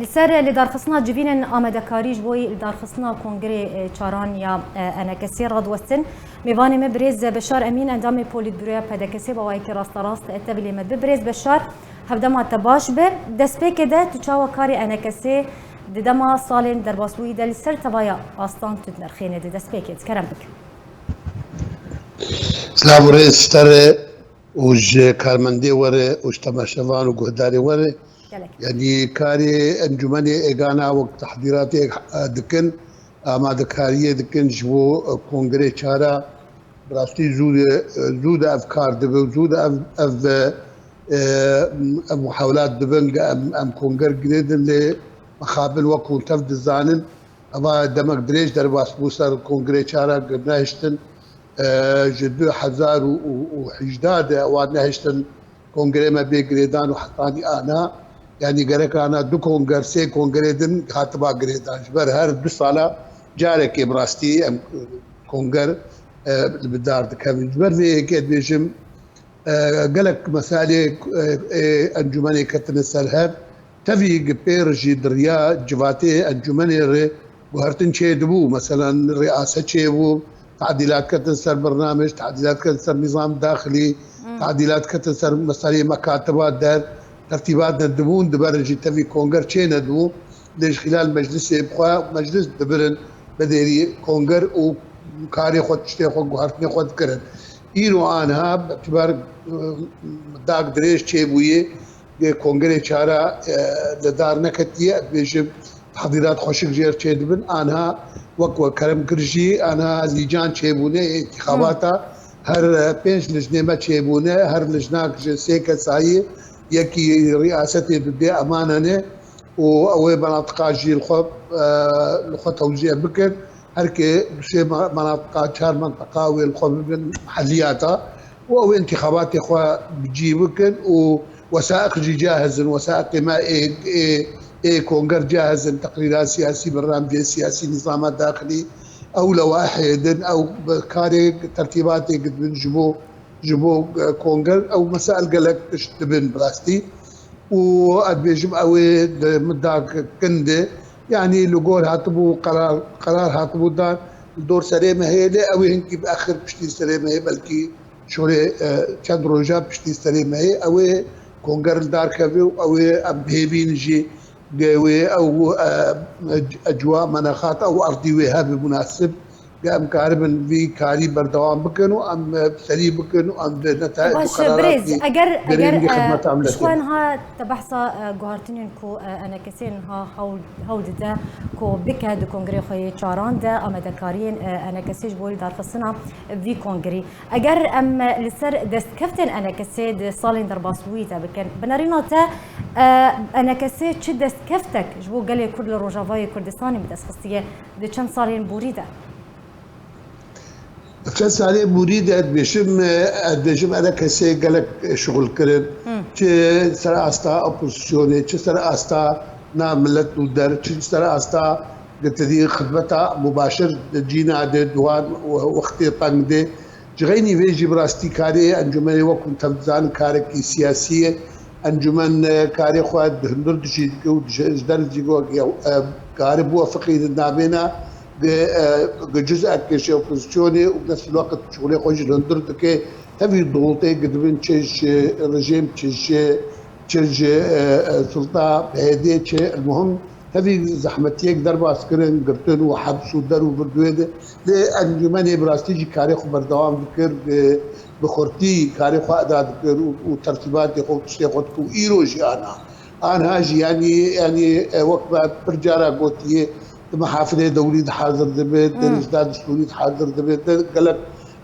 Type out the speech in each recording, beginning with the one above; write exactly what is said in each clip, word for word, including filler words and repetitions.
Li ser lidarxistina civînên amadekarî ji bo lidarxistina kongrê, e, çaran ya, e, E N K S'ê radiwestin, mêvanê me birêz Beşar Emîn, endamê Polîtbûroya P D K S'ê, bi awayekî rasterast tevî lê me dibe. Birêz Beşar, hevdema te baş be. Destpêkê de tu çawa karê E N K S'ê di dema salên derbasbûyî de li ser tevaya astan tu dinirxêne di destpêkê de? Kerem bike. Silav û rêz ji te re û ji karmendê we re û ji temaşevan û guhdarê we re. Gelek. Yanî karê encûmenê êgana wek tehdîratê, e, dikin, amadekariyê dikin ji bo, e, kongrê çara. Bi rastî zû de, e, zû de ev kar dibe û zû de ev, ev, e, e, ev muhawelat dibin, em, em konger girêdin, lê mixabin wek hûn tev dizanin, eva demek dirêj derbas bû ser kongrê çara, nehiştin, e, ji du hezar û hejda de ewa nehiştin kongrê me bê girêdan û hetanî ana, yanî gerek ana du konger, sê kongrê din hatiba girêdan. Ji ber her du sala carekê bi rastî em konger, e, li bi dar dikevin. Ji ber vê yekê dibêjim, e, gelek meselê, e, ê encûmenê ketine ser hev. Tevî gi pêr jî di riya civatê encûmenê re guhertin çêdibû. Meselen, rêase çêbû, tadîlat ketin ser bernamej, tadîlat ketin ser nîzam daxilî, Hmm. tadîlat ketin ser meseleyê mekatiba der, tertîbat dibûn, diberin jî tevî konger çênedibû. Lê ji xilal meclisê bi xwe, meclis dibirin bedêrî konger û karê xwe, tiştê xwe, guhertinê xwe dikirin. Îro aniha, bi ber, e, dag dirêj çêbûyê, Yê kongrê çara, e, li dar neketiye, ez dibêjim, tehdîrat xweşik jê re çêdibin. Aniha wek we kerem kir jî, aniha lîcan çêbûne, yê întîxabata her, e, pênc lijnê me çêbûne, her lijnak ji sê kesayî, yekî rîasetê didê emane ne û ew ê menatiqa jî li xwe, e, li xwe tewzîe bikin. Her kê du sê ma-, menatiqa, çar menatiqa wê li xwe bibin mehelliyata û ew ê întîxabatê xwe bi cî bikin û Wesaiq jî cahiz in, wesaiqê me ê, ê, ê konger cahiz in, teqrîra siyasî, bernamcê siyasî, nîzama daxilî, ew lewahê din, ew bi karê tertîbatê dibin ji bo, ji bo, e, konger, ew mesail gelek tişt dibin bi rastî. Û ez dibêjim ew ê di min da kin de, yanî li gor hatibû qerar, qerar hatibû dan, li dor serê me heye, lê ew ê hinkî bi exir piştî serê me heye, belkî Şorê, e, çend roja piştî serê me yê, ew ê konger li dar keve û ew ê em bihêvîn jî ge wê ew, e, e, ecwa, menexat, ew erdî wê hebe munasib, ge em karibin vî karî berdewam bikin û em, e, serî bikin û em bi neta-, Baş, bi qeraratî birêz, eger, eger, girêngî e, xidmeta ji xwe miletê. Niha te behsa, e, guhartinên ku, e, E N K S niha hewl, hewl dide ku bike di kongrê xwe yê çaran de amadekariyên, e, E N K S ji bo lidarxistina vî kongrî. Eger em li ser destkeftên E N K S di salên derbasbûyî de bikin, bi nerîna te, e, E N K S çi destkeftek ji bo gelê Kurd li Rojavayê Kurdistanê bi dest xistiye di çend salên borî de? Di çend salên borî de dibêjim, e, dibêjim E N K S gelek şixul kirin. Hmm. Çi ser asta opozisyonê, çi ser asta nav milet û der, çi ser asta gitirî xidmeta mubaşir di cîna de, di wan wextê teng de. Ji xeynî vê jî bi rastî karê encûmenê wek hûn tev dizanin karekî siyasî ye. Encûmen, e, karê xwe di hundir dijî dike û ji, ji der jî wek, e, karibû fiqî di navêna gi, e, gi cuzekê ji opozisyonê û nefs wekit şixulê xwe jî li hundir dike. Tevî dixultê gi dibin çi ji rejîm, çi ji, çi ji, e, e, sulta P Y D, çi muhim Tevî zehmetiyek derbas kirin, girtin û heps û der û vir duê de. Lê encûmenê bi rastî jî karê xwe berdewam dikir, bi, bi xurtî karê xwe eda dikir û, û tertîbatê xwe û tiştê xwe dikir û îro jî ana. Anha jî, yanî, yanî, e, wek me pir cara gotiye, di mehafilê dewlî de hazir dibe, di Hmm. rijda destûrî de hazir dibe, di gelek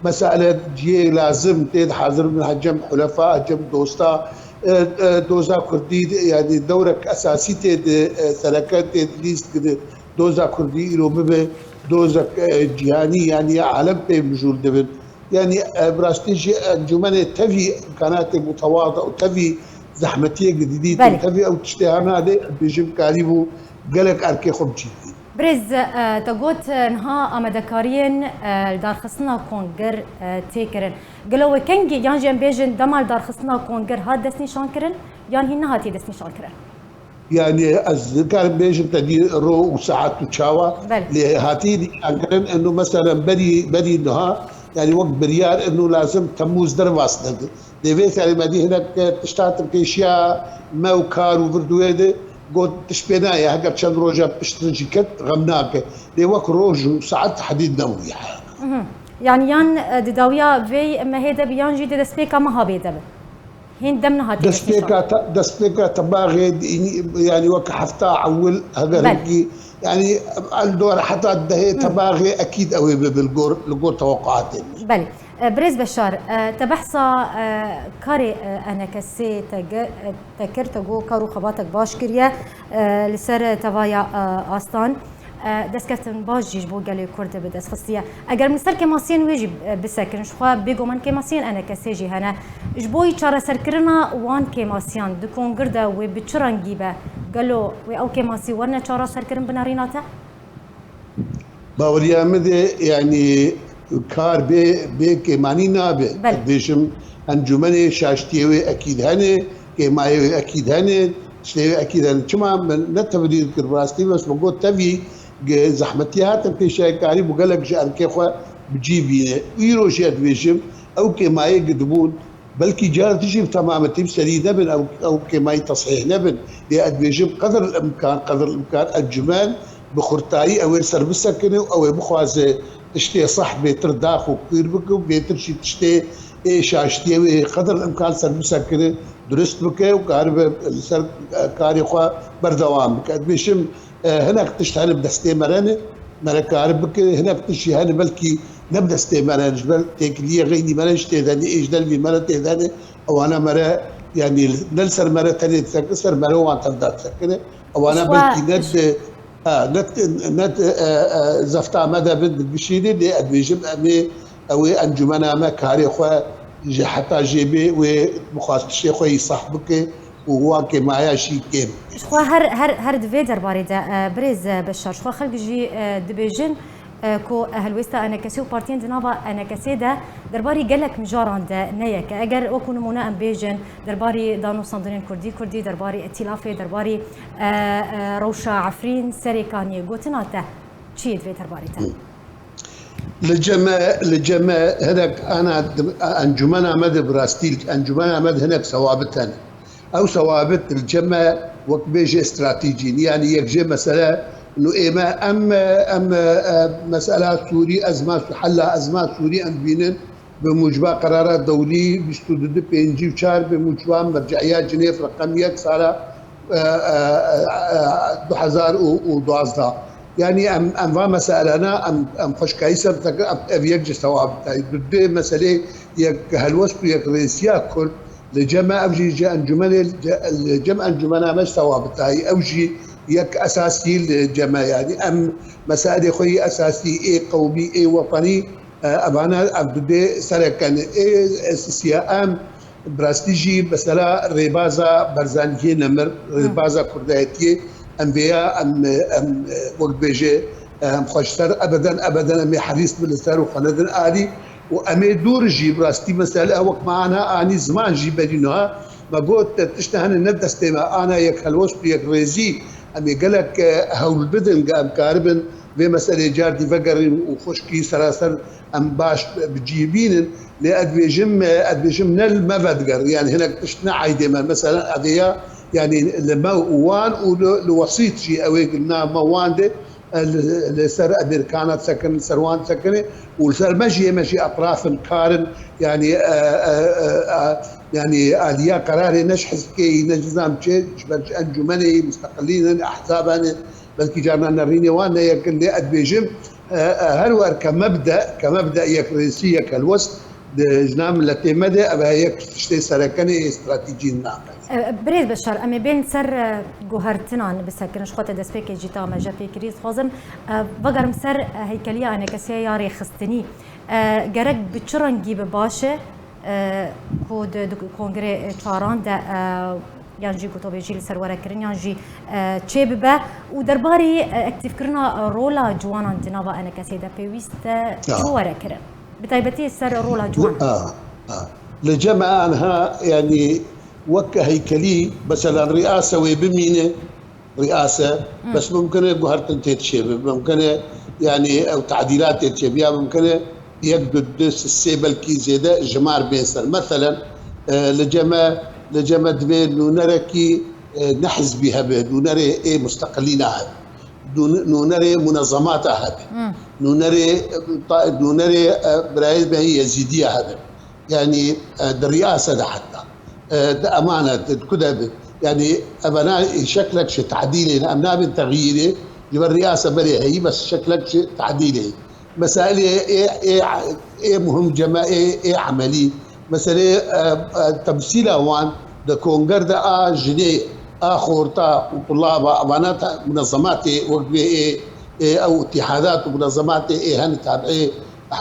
Mesela cihê lazim tê de hazir bin, ha cem xulefa, ha cem dosta, e, e, doza kurdî, yanî dewrek esasî tê de, e, sereke tê de lîst gidi. Doza kurdî îro bibe dozek, e, cîhanî, yanî ya alem pê mijûl dibin. Yanî, e, bi rastî jî encûmenê tevî îmkanatê mutewada û tevî zehmetiyê gidî dîtin, Belê. tevî ew tiştê hana de bêjim karîbû gelek erkê xwe biçîtin. Birêz, e, te got, e, niha amadekariyên, e, lidarxistina konger, e, tê kirin. Gelo we kengî, yan jî em bêjin dema lidarxistina konger hat destnîşan kirin, yan hîn nehatiye destnîşan kirin? Yani ez dikarim bêjim te dî ro û saet û çawa. Belê. Lê hatî dîyakirin eno meselen berî, berî niha, yani wek biryar eno lazim Temmûz derbas nebe. Lê vê serê me dî hinek tişt hatin pêşiya me û kar û vir di wê de got tişt pê nayê, heger çend roja piştre jî ket xem nake. Lê wek roj û saet tehdîd nebûye. Mhm. Yani yan, e, di dawiya vê mehê de bi yan jî di destpêka meha bê de bi. Hên dem nehatiye destpêka te-, destpêka tebaxê, yani wek hefta ewil heger Belê. hinkî, yani el dor heta dehê Hı. tebaxê ekîd ew ê bibe li gor, li gor tewqatê min. Belê. E, Birêz Beşar, e, te behsa, e, karê, e, E N K S'ê te ge-, e, te kir, te got kar û xebatek baş kiriye, e, li ser tevaya, e, Astan. E, destkeftin baş jî ji bo gelê Kurd bi dest xistiye. Eger min ser kêmasiyên wê jî, e, bisekin, ji xwe bêguman kêmasiyên E N K S'ê jî hene. Ji bo yî çareserkirina wan kêmasiyan di kongir de wê bi çi rengî be? Gelo wê ew kêmasî werine çareserkirin bi nerîna te? Baweriya min de, yani, kar bê, bê kêmanî nabe. Belê. Ez dibêjim, encûmenê şaştiyê wê ekîd hene, kêmayê wê ekîd hene, tiştê wê ekîd hene. Çima min ne tevdî dikir, bi rastî bes min got tevî, ge-, zehmetiya hatin pêşayê karî bû gelek ji erkê xwe bi cî bîne. Îro jî ez dibêjim, ew kêmayê gi dibûn, belkî car dijî bi temametî bi serî nebin, ew, ew kêmayî tesihîh nebin. Lê ez dibêjim, qedr el imkan, qedr el imkan encûmen bi xurtayî ew ê li ser bisekine û ew ê bixwaze tiştê seh bêtir dax û kûr bike û bêtir jî tiştê ê şaştiyê wê qedr el imkan ser bisekine, durust bike û karibe li ser, e, karê xwe berdewam bike. Ez dibêjim, e, hinek tişt hene bi destê me re ne, me re kar bike, hinek tişt jî hene belkî ne bi destê me re, ji ber têkiliyê xeynî me re jî tê de ne, ê ji delvî me re tê de ne, ewana me re, yanî ne li ser me re tenê disekine, ser me re wan tevda disekine. Ewana Ji xwe belkî ne ji di, ha, ne di, ne di, e, e, zefta me de bin digişîne, lê ez dibêjim em ê, ew ê encûmena me karê xwe ji heta jê bê wê bixwaz tiştê xwe yî sah bike û wan kêmaya jî kêm. Ji xwe her, her, her di vê derbarê de, e, birêz, e, Beşar, ji xwe xelk jî, e, dibêjin, e, ku helwêsta E N K S û partiyên di nava E N K S de derbarî gelek mijaran de ne yek e. Eger wekû nimûne em bêjin, derbarî danûstandinên kurdî kurdî, derbarî îtîlafê, derbarî, e, e, rewşa Efrîn, Serê Kaniyê, gotina te çi ye di vê derbarê de? Li cem me, li cem me hinek ana di-, encûmena me de bi rastî, encûmena me de hinek sewabit hene. Ew sewabit li cem me wek bêjê stratejî ne. Yanî yek jê mesele nû ê me em, em, e, mesela Sûrî, ezma Sû-, hela ezma Sûrî em dibînin bi muciba qerara dewlî bîst û du pêncî û çar, bi muciba merce'iya Cinêv reqem yek sala, e, e, e, e, du hezar û duwazdeh. Yanî em, em va meselena em, em xweşkayî ser dikin, em, ev yek ji sewabit e. Bi dê meselê yek helwest û yek rêsiya Kurd li cem me, ev jî ji encûmenê, li cem encûmena me ji sewabit e. Ew jî yek esasî li cem me. Yanî em meselê xwe yî esasî ê qewmî, ê wetanî, e, evana ev dudê sereke ne. Ê esasiya em bi rastî jî mesela rêbaza Barzaniyê nemir, Hı. rêbaza kurdayetiyê em vêya em, em, wek bêje, em xwe ji ser ebeden, ebeden em ê herîs bin li ser û xwe nedin alî û em ê dûr jî bi rastî mesele wek me ana anî ziman jî berî niha me got tiştê hene ne destê me, ana yek helwest û yek rêzî em ê gelek, e, hewl bidin ge em karibin vê meselê car dî vegerîn û xweşkî seraser em baş bi cî bînin. Lê ez dibêjim, ez dibêjim ne li me vedigerin. Yanî hinek tişt ne aydê me. Mesela ev ê ya, yanî li me û wan û li, li wesît jî ew ê li nav me wan de, e, li, li ser Emerîkana disekinin, li ser wan disekinin û li ser me jî, ê me jî etraf in, kar in, yanî, e, e, e, e, yanî aliya qerarê ne ji hizbkê yî, ne ji nizam çê, ji ber ji encûmenê yî, musteqilîn in, ehzaban in, belkî carna nerînê wan ne yek in, lê ez dibêjim, e, e, her wer ke mebde, ke mebde yek rêsî, yek helwest di jina miletê me de, ev e yek tiştê sereke ne ê stratejî naqe. E, Birêz Beşar, em ê bên ser, e, guhertinan bisekin. Ji xwe te destpêkê jî ta me je pê kirî. Dixwazim, e, vegerim ser, e, heykeliya E N K S'ê ya rêxistinî. E, gerek bi çi rengî bi baş e? e, ku di, di kongrê çaran de, e, yan jî gotobêjî li ser were kirin, yan jî, e, çê bibe û derbarî, e, aktîfkirina rola ciwanan di nava E N K S'ê de pêwîst e Ya. çi were kirin? Bi taybetî ser rola ciwanan. A, a. Li cem aniha, yanî wek heykelî, mesela rîasa wê bimîne, riyase, bes mumkin e guhertin tê çêbe, mumkin e, yani, ew tadîlat tê çêbe, ya mumkin e yek, du, du, sê belkî zêde jimar bên ser. Meselen, e, li ceme, li ceme divê nûnerekî, e, ne hizbî hebe, nûnerê ê musteqilîna hebe. Nûn-, nûnerê munezemata hebe. Nûnerê, e, ta-, nûnerê, e, birayê me Yezîdiya hebe. Yani, e, di riyase de heta. E, di emane, di ku de bi. Yani, evana şeklek ji tadîlê ne, em nabin texyîrê, ji ber riyase berê heyî, bes şeklek ji tadîlê. Meselê ê, ê, ê muhim ceme, ê, ê emelî. Meselê, e, e, temsîla wan di konger de a jinê, a xorta û tulaba, evana ta-, munezematê wek vê ê, ê ew îtîhadat û munezematê ê hene tabiê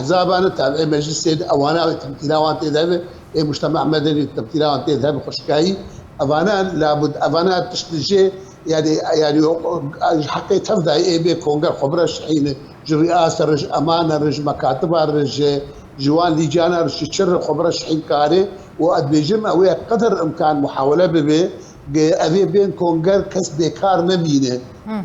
ehzaban, tabiê meclisê, ewana temsîla wan tê de hebe, ê mujtema medenî temsîla wan tê de hebe xweşikayî. Evana labud, evana tişt li jê, yani, yani, o, o, ji heqê tev dayê ê bê konger xwe bire şihîne, ji riyase re, ji emane re, ji mekatiba re, ji, ji wan lîcana re, ji çi re xwe bire şihîn karê û ez dibêjim, ew ê qeder imkan muhawele bibe, ge-, ev ê bên konger kes bêkar nemîne.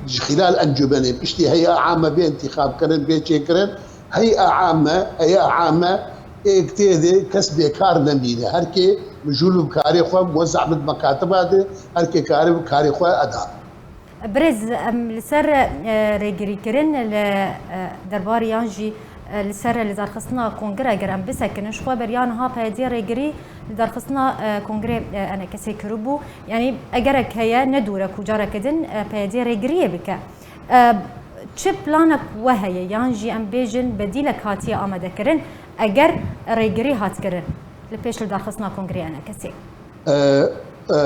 Ji xilal encûmenê, piştî heya ame bê intîxabkirin, bê çêkirin, heya ame, heya ame ê tê de kes bêkar nemîne. Her kê mijûl bi karê xwe, muwezzeh bi mekatiba de, her kê kare bi karê xwe eda. Birêz, em li ser, e, rêgirîkirin li, e, derbarê yan jî, e, li ser lidarxistina kongre eger em bisekinin, ji xwe beriya niha P Y D'ê rêgirî lidarxistina, e, kongrê, e, enekesê kiribû. Yanî egerek heye, ne dûr e ku careke din, e, P Y D'ê rêgiriyê bike. E, çi planek we heye yan jî em bêjin bedîlek hatiye amadekirin eger rêgirî hat kirin li pêş lidarxistina kongrê enekesê? E, e,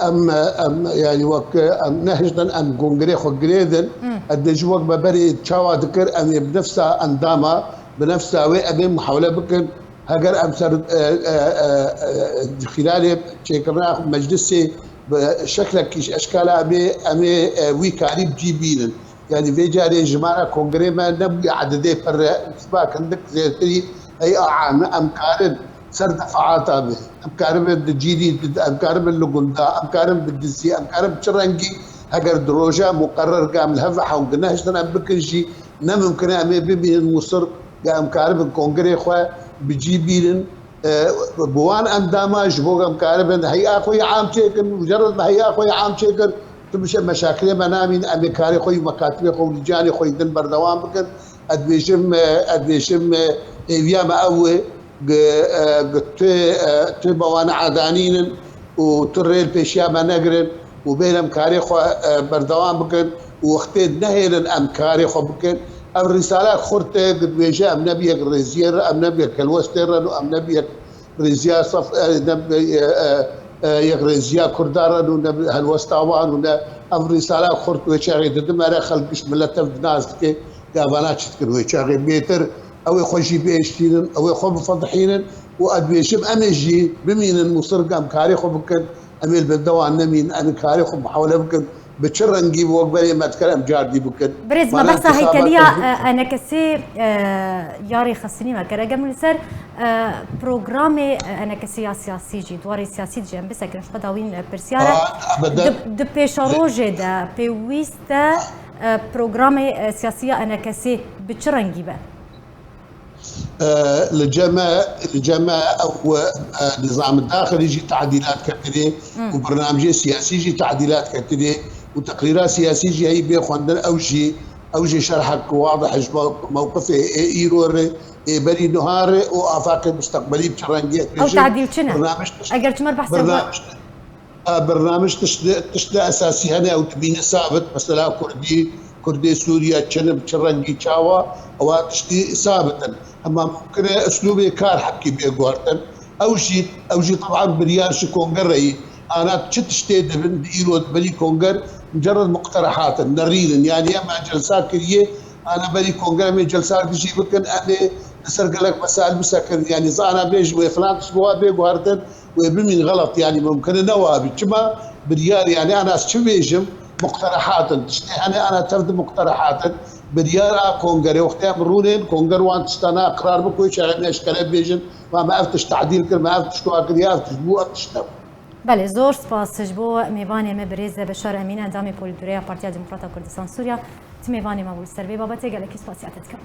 em, em, yani wek em nehiştin em kongrê xwe girêdin, ez dê ji wek me berê çawa dikir, em ê bi nefsa endama, bi nefsa wê em ê muhawele bikin. Heger em ser, e, e, e, e, xîlalê çêkirina meclisê bi şeklekî ji eşkala em ê, em ê, e, wî karî bi cî bînin. Yani vê carê jimara kongrê me nebûye ededê pir e, nisba hindik zêrtirî, hey a ame em karin ser defaata be. Em karibin di cîlî, em karibin li gunda, em karin bi dizî, em karin bi çi rengî, heger di roja muqerer ge em li hev ve hewgine hiştin em bikin jî, ne mimkin e em ê bimînin Misir, ge em karibin kongrê xwe bi cî bînin. E, bi wan endama ji bo em karibin heya xwe yê am çêkin, mucerred me heya xwe yê am çêkir, tu bişe meşakilê me namîn, em ê karê xwe yî, mekatibê xwe û lîcanê xwe yî din berdewam bikin. Ez dibêjim, e, ez dibêjim, e, hêviya me ew e, gi, e, gi tu, e, tu bi wan adanînin û tu rê li pêşiya me negirin û bêne em karê xwe, e, berdewam bikin û wextê nehêlin em karê xwe bikin. Ev rîsala xurt e, dibêje em ne bi yek rêziyê re, em ne bi yek helwestê re û em ne bi yek rêziya sef, e, ne bi, e, e, e, yek rêziya Kurda re û ne bi helwesta wan û ne ev rîsala xurt wê çaxê didime re xelk giş milet ev nas dike, ya vana çi dikin wê çaxê bêtir ew ê xwe jî biêştînin, ew ê xwe bifedihînin û ez dibêjim em ê jî bimînin Misir, em karê xwe bikin, em ê li benda wan nemînin, em ê karê xwe muhawele bikin. Bi çi rengî bi wek berê me dikir em cardî bikin. Birêz, me behsa heykeliya, e, enekesê, e, ya rêxistinî me kir. Eger min li ser, e, programê, e, enekesê ya siyasî jî, di warê siyasî jî em bisekin, ji xwe dawîn, e, pirsiyar e. Di, di pêşerojê de pêwîst e, e, programê, e, siyasî ya enekesê bi çi rengî be? E, li cem e, li cem e ew, e, nizam daxilî jî tadîlat ketinê û bernamijê siyasî jî tadîlat ketinê û teqrîra siyasî jî heyî bê xwendin, ew jî, ew jî şerhek wadih ji bo mewqifê ê îro re, ê berî nuha re û afaqê musteqbelî bi çi rengî ye. Ew tadîl çi ne? Bernamij tişt-, eger çimer behsa bernamij A, bernamij tişt-, tiştê esasî hene, ew dibîne sabit, mesela Kurdî, Kurdê Sûriye çi ne, bi çi rengî çawa, ewa tiştî sabit in. Hema mumkin e uslûbê kar heqî bê guhertin. Ew jî, ew jî teban biryar ji kongereyî. Ana çi tiştê dibin, di îro di berî konger mucerred muqterehat in, nerîn in. Yanî em celsa kiriye, ana berî konger em ê celsa dijî bikin, em ê li ser gelek mesail bisekin. Yanî zana bêjin wê filan tişt bi wa bê guhertin, wê bimîn xelet, yanî mumkin e ne wa bî. Çima biryar, yanî ana ez çi bêjim, muqterehat in. Tiştê hene ana tev di muqterehat in. Biryar a kongerê, wextê em rûnên, konger wan tiştana qrar bike, wê çaxê me eşkere bêjin, ma me ev tişt tadîl kir, me ev tişt wa kir, ya ev tişt bû, ev tişt nebû. Belê, zor spas ji bo mêvanê me birêz Beşar Emîn, endamê polîtbûroya Partiya Demokrata Kurdistan Sûriya. Tu mêvanê me bû, li ser vê babetê gelekî spasiya te dikim.